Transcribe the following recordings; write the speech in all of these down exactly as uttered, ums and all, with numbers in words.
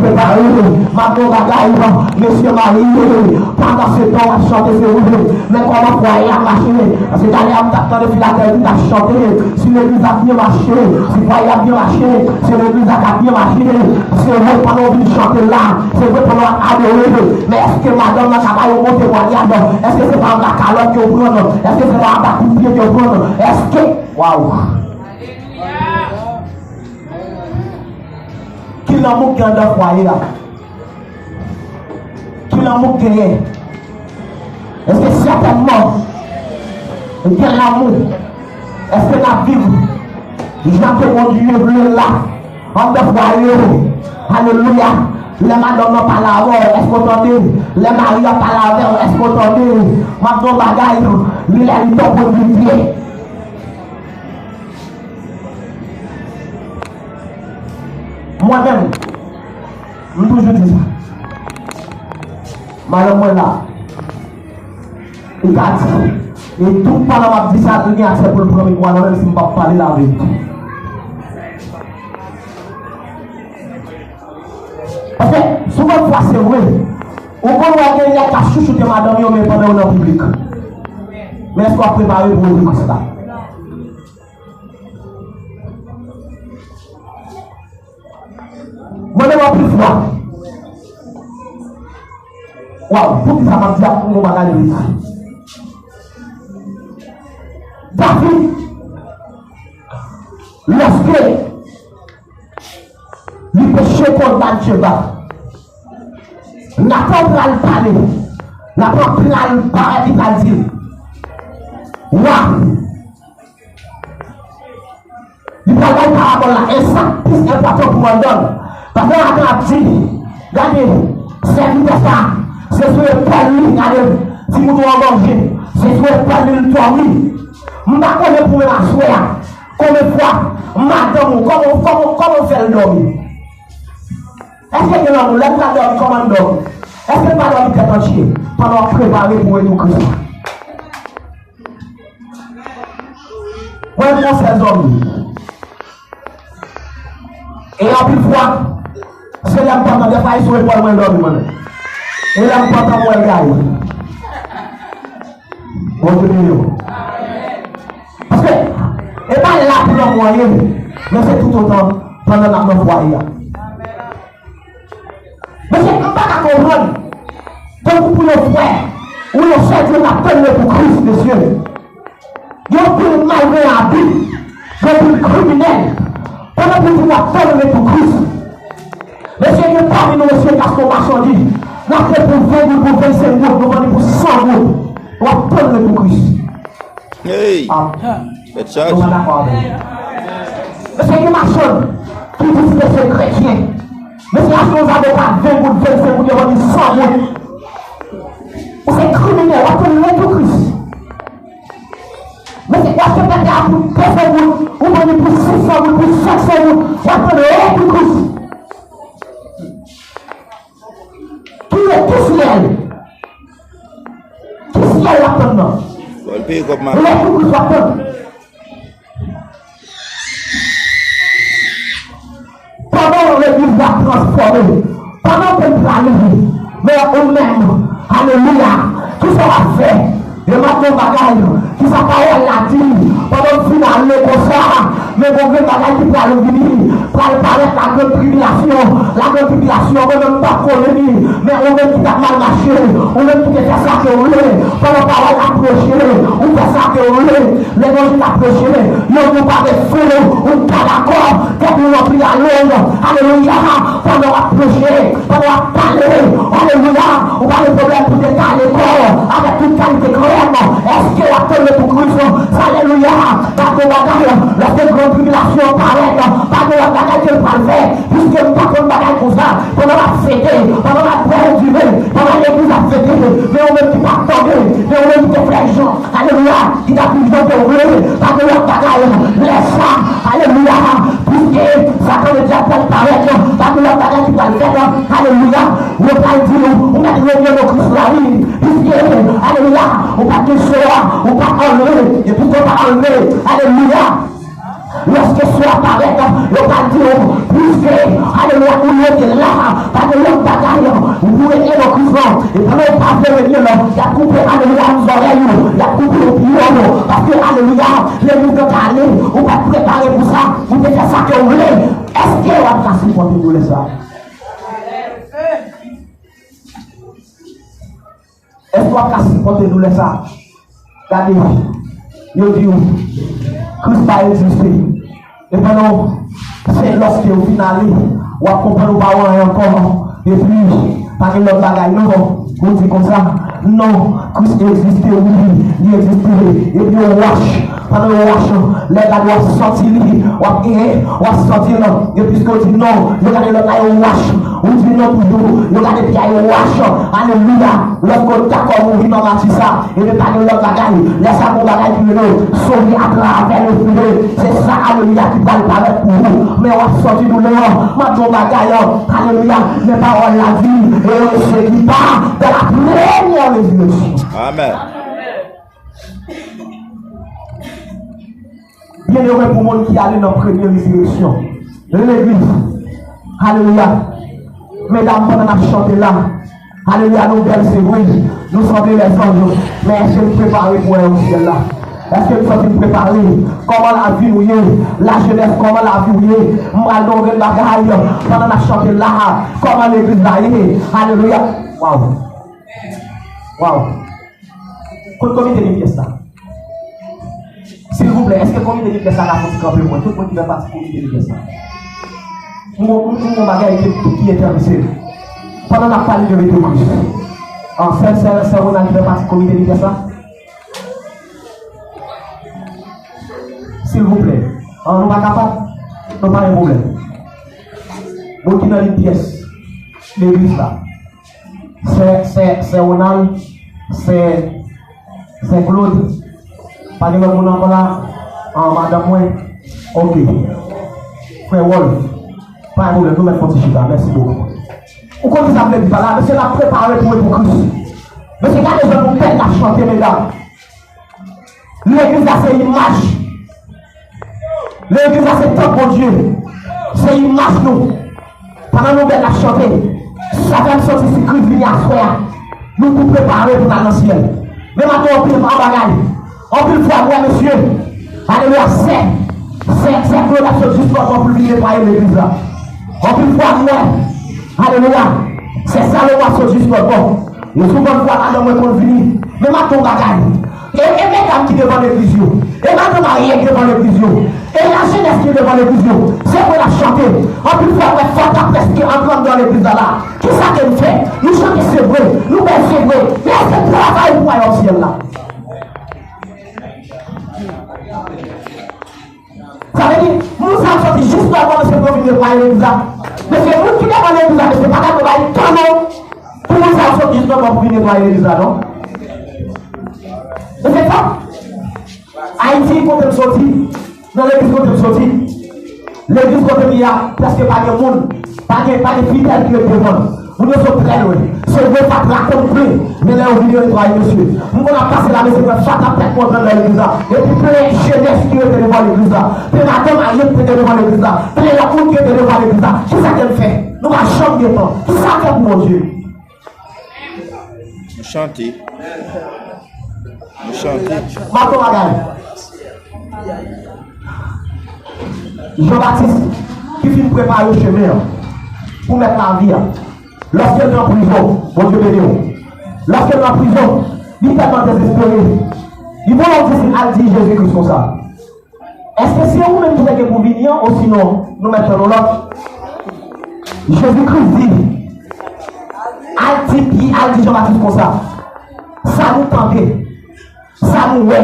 Prepare, m ap di w bagay, mesye marye, pandan se tan w ap chante, se ou menm. Men kòman fwaye a mache? Paske talè a m t ap tande filatèl ki t ap chante, si legliz ap byen mache, si fwaye ap byen mache, se legliz la k ap byen mache. Se vre pandan w vin chante la, se vre pandan w ap adore, men èske madanm nan ka ba yon bon temwayaj? Èske se pa anba kalòt ke w pran? Èske se pa anba kout pye ke w pran? Èske, waw! Ki lanmou ki anndan fwaye a? Ki lanmou k genyen? Èske sètènman gen lanmou? Èske n ap viv jan ke Bondye vle l la anndan fwaye yo? Alelouya! Lè madanm nan pale avè w, èske w tande? Lè mari a pale avè w, èske w tande? M ap di w yon bagay, li lè li tan pou l vin vye. Mwen menm, m toujou di sa. Madanm mwen la, li ka di, e tout pandan m ap di sa, li gen aksè pou l pran mikwo a nan men m si m p ap pale laverite. Paske, souvan fwa, se vre, ou konn wè gen nèg k ap chouchoute madanm yo, men pandan yo nan piblik. Men èske w ap prepare pou w ouvri kous la? Mwen menm anpil fwa. Waw, poukisa m ap di ap yon bagay de sa? David, lèske li peche kont Batcheba, Natan pral pale. Natan pral parèt, li pral di l, wa, li pral bay parabòl la, e sa k plis enpòtan pou mwen, Dòn. Paske Natan ap di, gade, sèvitè sa, se sou epòl li, gade, ti mouton an manje, se sou epòl li l dòmi. M pa konnen pou menm aswè a, konbyen fwa madanm ou, kòman, kòman, kòman w fè l dòmi? Èske gen lanmou? Lè n pral dòmi, kòman n dòmi? Èske n pa dòmi tèt antye pandan w ap prepare pou retou Kris la? Mwen, m yon sèl zòmi. E anpil fwa, se lè m pantan, dèfwa, e sou epòl mwen l dòmi, mwen menm. E lè m pantan, m wè l gaye. Bondye beni w. Paske, e pa la pou lanmou an ye, men se toutotan pandan n ap nan fwaye a. Mesye, m pa ka konprann. Tankou pou yon frè ou yon sè di w n ap tann retou Kris, mesye. Gen anpil malveyan abi, gen anpil kriminèl. Pandan pou di w ap tann retou Kris. Mesye, gen pami nou, mesye, paske w machandiz. N achte pou ven goud, pou vennsenk goud, nou vann li pou san goud. W ap tann retou Kris. Hey! Ah. Fèt chaj. Nou pa dakò avè l. Mesye, gen machann ki di se kretyen. Mesye, achte yon zaboka ven goud, vennsenk goud, yo vann li san goud. Ou se kriminèl, w ap tann retou Kris. Mesye, w achte tèt la pou de san goud, ou vann li pou sis san goud, pou senk san goud, w ap tann retou Kris. Ki, ki syèl? Ki syèl w ap tann nan? Fò l peye kòb madanm. Lè pou Kris w ap tann. Pandan legliz la transfòme, pandan ke l prale, men ou menm, alelouya, kisa w ap fè? E m ap di w yon bagay, kisa pawòl la di? Pandan m fin ale konsa, men gon grenn bagay ki pral vini, pral parèt, lagrann tribilasyon. Lagrann tribilasyon, mwen menm m p ap konnen li, men ou menm ki t ap mal mache, ou menm ki te fè sa ke w vle, pandan pawòl la ap preche, ou fè sa ke w vle, levanjil ap preche, yon jou parèt sou ou, ou pa dakò, tèt ou ranpli a long, alelouya, pandan w ap preche. Pandan w ap pale, alelouya, ou pa gen pwoblèm pou dekale kò w avèk tout kalite krèm. Èske w ap tann retou Kris? Alelouya. Gade yon bagay, lèske gran tribilasyon an parèt, pa gen lòt bagay ke l pral fè, piske m pa konn bagay konsa. Pandan w ap fete, pandan w ap bwè yon diven, pandan legliz ap fete, men ou menm ki pa tande, men ou menm ki te fè jan, alelouya, ki ta pi jan ke w vle, pa gen lòt bagay. Lè sa, alelouya, piske Satan ledyab pral parèt, pa gen lòt bagay ki pral fèt, alelouya. Yo pral di w, ou mèt revyen nan Kris la, wi. Piske, alelouya, ou pa t gen cho a, ou pa t anle, e piske w pa anle, alelouya. Lèske cho a parèt, yo pral di w, piske, alelouya, ou leve la, pa E pandan w pa vle renye l, y ap koupe, alelouya, zòrèy ou, y ap koupe opinyon ou. Paske, alelouya, legliz nan ka ale, ou pa t prepare pou sa, ou te fè sa ke w vle. Èske w ap ka sipòte doulè sa? Èske w ap ka sipòte doulè sa? Gade, yo di w, Kris pa egziste. E pandan w, se lòske w fin ale, w ap konprann ou pa wè anyen ankò. Epi, pa gen lòt bagay non. Ou di konsa, non, Kris egziste, wi, li egziste. Epi yo wòch, pandan yo wòch, lè gade w ap santi li, w ap, e, w ap santi l. Epi yo di non, yo gade lòt la, yo wòch. Ou di non toujou, yo gade pye a, yo wòch. Alelouya. Lòske w dakò mouri nan mati sa, ebyen pa gen lòt bagay. Lè sa gon bagay ki rele w sove atravè lespri. Se sa, alelouya, ki pral parèt pou ou. Men w ap sòti doulè an. M ap di w yon bagay an. Alelouya. Men pawòl la di, e se ki pa de la premyè rezireksyon. Amèn. Byenere pou moun ki ale nan premye rezireksyon. Legliz. Alelouya. Medam, pandan n ap chante la, alelouya, nou bèl, se vre. Nou sanble lèzanj. Men èske n prepare pou wè yon syèl la? Èske n santi n prepare? Kòman lavi nou ye? Lajenès, kòman lavi w ye? M pral di w yon grenn bagay. Pandan n ap chante la, kòman legliz la ye? Alelouya. Waw. Waw. Kot komite limyè sa? Silvouplè, èske komite limyè sa ka fè ti kanpe pou mwen? Tout moun ki fè pati komite limyè sa. M gon, m gon bagay ki, ki enterese m. Pandan n ap pale de retou Kris. An, sè, sè, sè Ronald ki fè pati komite limyè sa? Silvouplè. An, nou pa kapab? Nou pa gen pwoblèm. Moun ki nan limyè legliz la. Sè, sè, sè Ronald, sè, sè Claude. Pa gen lòt moun ankò la? An, madanm mwen. Ok. Frè Wòl. Pa gen pwoblèm, nou mèt fè yon ti chita. Mèsi bokou. Ou konn kisa m vle di pa la? Mesye, n ap prepare pou retou Kris. Mesye, gade jan nou bèl n ap chante, medam. Legliz la se imaj. Legliz la se tanp Bondye. Se imaj nou. Pandan nou bèl ap chante, sa fè m santi si Kris vini aswè a, nou tou prepare pou n al nan syèl. Men maten anpil pa bagay. Anpil fwa m wè mesye, alelouya, sè, sè, sè Claude ap sot jis lòt bò pou l vin netwaye legliz la. Anpil fwa m wè, alelouya, sè Salomon ap sot jis lòt bò. Yon sou bòn fwa madanm mwen konn vini. Men m ap di w yon bagay. E, e medam ki devan legliz yo. E madanm marye ki devan legliz yo. E lajenès ki devan legliz yo. Se vre n ap chante. Anpil fwa, mwen fò ta prèske antre anndan legliz la la. Kisa ke n fè? Nou chante se vre. Nou bèl se vre. Men èske n travay pou wayòm syèl la? Sa vle di, moun sa yo soti jis lòt bò, mesye, pou yo vin netwaye legliz la. Mesye, moun ki devan legliz la, mesye, pa ka bay tan non pou moun sa yo soti jis lòt bò pou vin netwaye legliz la, non. Mesye, fòk Ayiti, kote m soti, nan legliz kote m soti, legliz kote m ye a, prèske pa gen moun, pa gen, pa gen fidèl ki ret devan. Moun yo sot trè lwen. Se vre, fatra konn plen, men lè yo vini, yo netwaye, mesye. M konn ap pase la, mesye, mwen fatra tèt mwen pran nan legliz la. Epi plen jenès ki rete devan legliz la. Plen madanm marye ki rete devan legliz la. Plen lòt moun ki rete devan legliz la. Kisa ke n fè? Nou pa janm gen tan. Kisa n fè pou Bondye? Nou chante. Nou chante. M ap di w bagay. Jan Batis ki fin prepare chemen an pou mèt lavi a. Lòske l nan prizon, Bondye beni w. Lòske l nan prizon, li tèlman dezespere. Li voye yon disip al di Jezi Kris konsa: Èske se ou menm ki te gen pou vini an, osinon nou mèt tann yon lòt? Jezi Kris di, al di Pye-, al di Jan Batis konsa, sa nou tande, sa nou wè,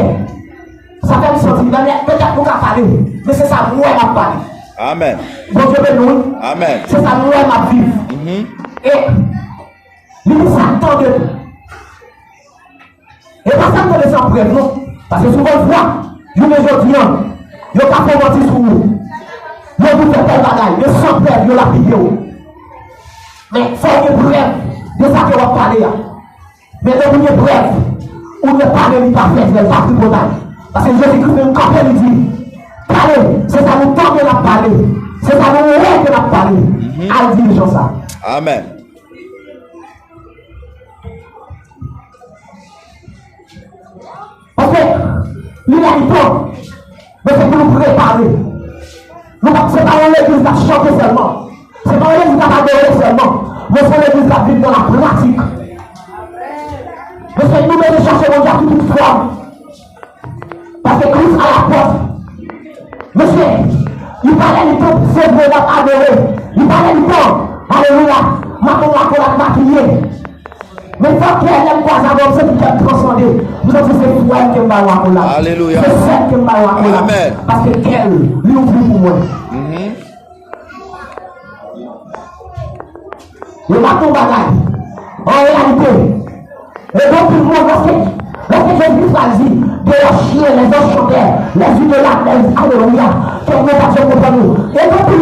sa fè m santi, nan lè petèt nou ka pale, men se sa m wè m ap pale. Amèn. Bondye beni w, wi. Amèn. Se sa m wè m ap viv. Mhm. E li di sa m tande tou. E pa sa m tande san prèv, non. Paske souvan fwa, jounen jodi an, yo ka fè manti sou ou. Yo di w fè tèl bagay, men san prèv, yo lapide w. Men fò w gen prèv de sa ke w ap pale a. Men depi w gen prèv, ou dwe pale li pa fè, li pa tripotay. Paske Jezi Kris menm kanpe, li di, pale, se sa nou tande n ap pale, se sa nou wè ke n ap pale. Mhm. Al di jan sa. Amèn. Li lè li tan. Men se pou nou prepare. Nou pa, se pa yon legliz k ap chante sèlman. Se pa yon legliz k ap adore sèlman. Men se yon legliz k ap viv nan lapratik. Men se nou bezwen chache Bondye ak tout fòm. Paske Kris a la pòt. Mesye, li pa lè li tan, se vre n ap adore. Li pa lè li tan. Alelouya. M ap yon lakolad makiye. Men fòk kè lè m kwaze avè w, se pou kè m transande. Pou sa di se frè m ke m ba yon lakolad. Alelouya. Se sè m ke m ba yon lakolad. Amèn. Paske kè l, li ouvri pou mwen. Mhm. Yo pa t yon bagay. An reyalite, e gen anpil moun, lòske, lòske Jezi Kris pral di, dehors chiens, les anges chantaient, les idolâtres, les, alelouya, ke nou pa janm konprann nou. E gen anpil